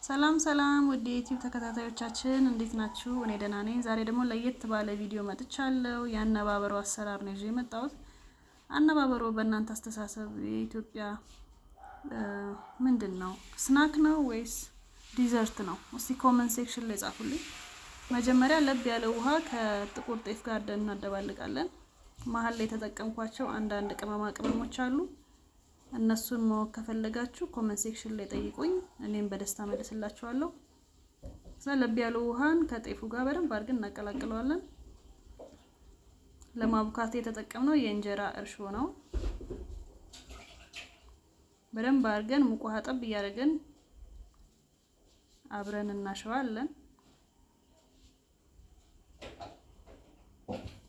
ሰላም ሰላም ውድ የዩቲዩብ ተከታታዮቻችን እንዴት ናችሁ? እኔ ደህና ነኝ። ዛሬ ደግሞ ለየት ባለ ቪዲዮ መጥቻለሁ። የአነባበሮ አሰራር ነው ይዤ የመጣሁት። አነባበሮ በእናንተ አስተሳሰብ የኢትዮጵያ ምንድን ነው? Snack ነው ወይስ dessert ነው? እስቲ comment section ላይ ጻፉልኝ። መጀመሪያ ለብ ያለ ውሃ ከጥቁር ጤፍ ጋር እናደባልቃለን። መሀል ላይ የተጠቀምኳቸው አንዳንድ ቅመማ ቅመሞች አሉ። እነሱን ማወቅ ከፈለጋችሁ comment section ላይ ጠይቁኝ፣ እኔም በደስታ መልስላችኋለሁ። ከዛ ለብ ያለው ውሃን ከጤፉ ጋር በደንብ አድርገን እናቀላቅለዋለን። ለማቡካት የተጠቀምነው የእንጀራ እርሾ ነው። በደንብ አድርገን ሙቅ ውሃ ጠብ እያደረግን አብረን እናሸዋለን።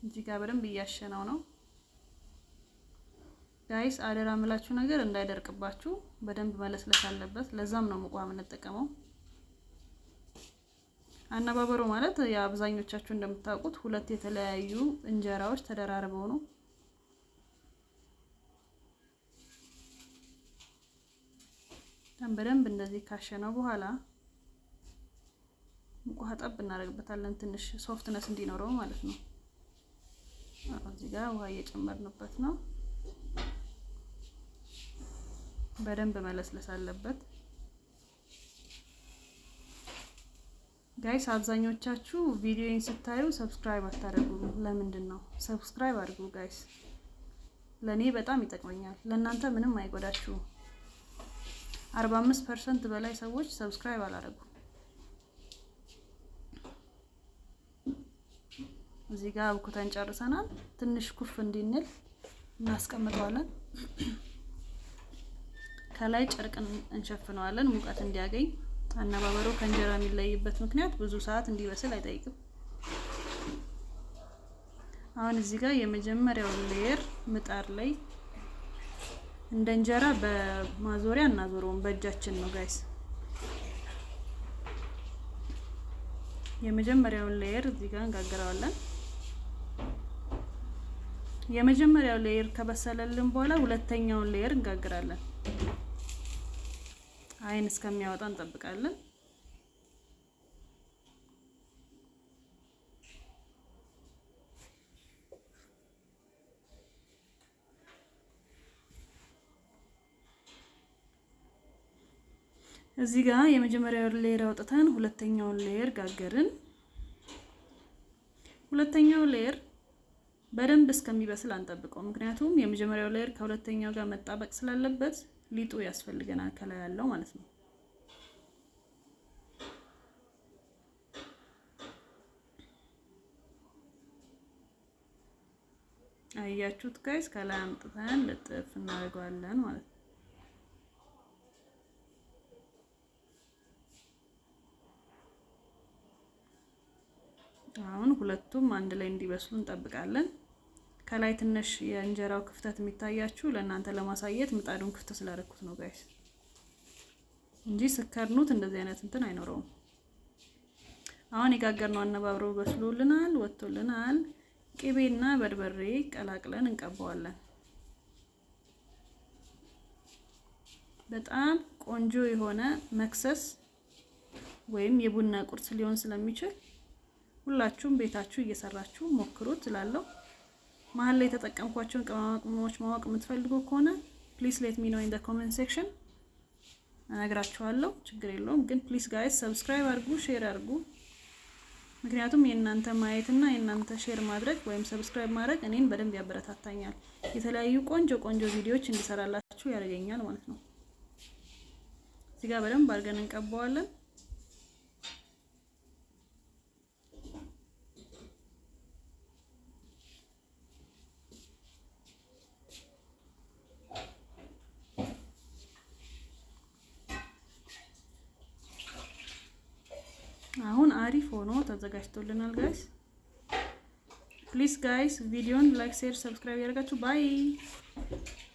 እዚህ ጋር በደንብ እያሸነው ነው። Guys፣ አደራ የምላችሁ ነገር እንዳይደርቅባችሁ በደንብ መለስለስ አለበት። ለዛም ነው ሙቅ ውሃ የምንጠቀመው። አነባበሮ ማለት የአብዛኞቻችሁ እንደምታውቁት ሁለት የተለያዩ እንጀራዎች ተደራርበው ነው። በደንብ እንደዚህ ካሸነው በኋላ ሙቅ ውሃ ጠብ እናደርግበታለን፣ ትንሽ softness እንዲኖረው ማለት ነው። እዚህ ጋር ውሃ እየጨመርንበት ነው። በደንብ መለስለስ አለበት። Guys፣ አብዛኞቻችሁ ቪዲዮን ስታዩ subscribe አታደርጉም። ለምንድን ነው? Subscribe አድርጉ guys። ለእኔ በጣም ይጠቅመኛል፣ ለእናንተ ምንም አይጎዳችሁም። 45% በላይ ሰዎች subscribe አላደረጉም። እዚህ ጋር አብኩተን ጨርሰናል። ትንሽ ኩፍ እንዲንል እናስቀምጠዋለን። ከላይ ጨርቅ እንሸፍነዋለን ሙቀት እንዲያገኝ። አነባበሮ ከእንጀራ የሚለይበት ምክንያት ብዙ ሰዓት እንዲበስል አይጠይቅም። አሁን እዚህ ጋር የመጀመሪያው layer ምጣድ ላይ እንደ እንጀራ በማዞሪያ እናዞረውም፣ በእጃችን ነው guys። የመጀመሪያውን layer እዚህ ጋር እንጋግረዋለን። የመጀመሪያው layer ከበሰለልን በኋላ ሁለተኛውን layer እንጋግራለን። አይን እስከሚያወጣ እንጠብቃለን። እዚህ ጋር የመጀመሪያውን layer አውጥተን ሁለተኛውን layer ጋገርን። ሁለተኛው layer በደንብ እስከሚበስል አንጠብቀው። ምክንያቱም የመጀመሪያው layer ከሁለተኛው ጋር መጣበቅ ስላለበት ሊጡ ያስፈልገናል፣ ከላይ ያለው ማለት ነው። አያችሁት guys? ከላይ አምጥተን ልጥፍ እናደርገዋለን ማለት ነው። አሁን ሁለቱም አንድ ላይ እንዲበስሉ እንጠብቃለን። ከላይ ትንሽ የእንጀራው ክፍተት የሚታያችሁ ለእናንተ ለማሳየት ምጣዱን ክፍት ስላደረኩት ነው guys፣ እንጂ ስከድኑት እንደዚህ አይነት እንትን አይኖረውም። አሁን የጋገርነው አነባብሮ በስሎልናል፣ ወጥቶልናል። ቅቤና በርበሬ ቀላቅለን እንቀባዋለን። በጣም ቆንጆ የሆነ መክሰስ ወይም የቡና ቁርስ ሊሆን ስለሚችል ሁላችሁም ቤታችሁ እየሰራችሁ ሞክሩት እላለሁ። መሀል ላይ የተጠቀምኳቸውን ቅመማ ቅመሞች ማወቅ የምትፈልጉ ከሆነ please let me know in the comment section፣ እነግራችኋለሁ። ችግር የለውም። ግን please guys፣ subscribe አድርጉ፣ share አድርጉ። ምክንያቱም የእናንተ ማየትና የእናንተ share ማድረግ ወይም subscribe ማድረግ እኔን በደንብ ያበረታታኛል። የተለያዩ ቆንጆ ቆንጆ ቪዲዮዎች እንዲሰራላችሁ ያደርገኛል ማለት ነው። እዚህ ጋር በደንብ አድርገን እንቀባዋለን። አሁን አሪፍ ሆኖ ተዘጋጅቶልናል guys። Please guys፣ ቪዲዮን like፣ share፣ subscribe ያደርጋችሁ። Bye.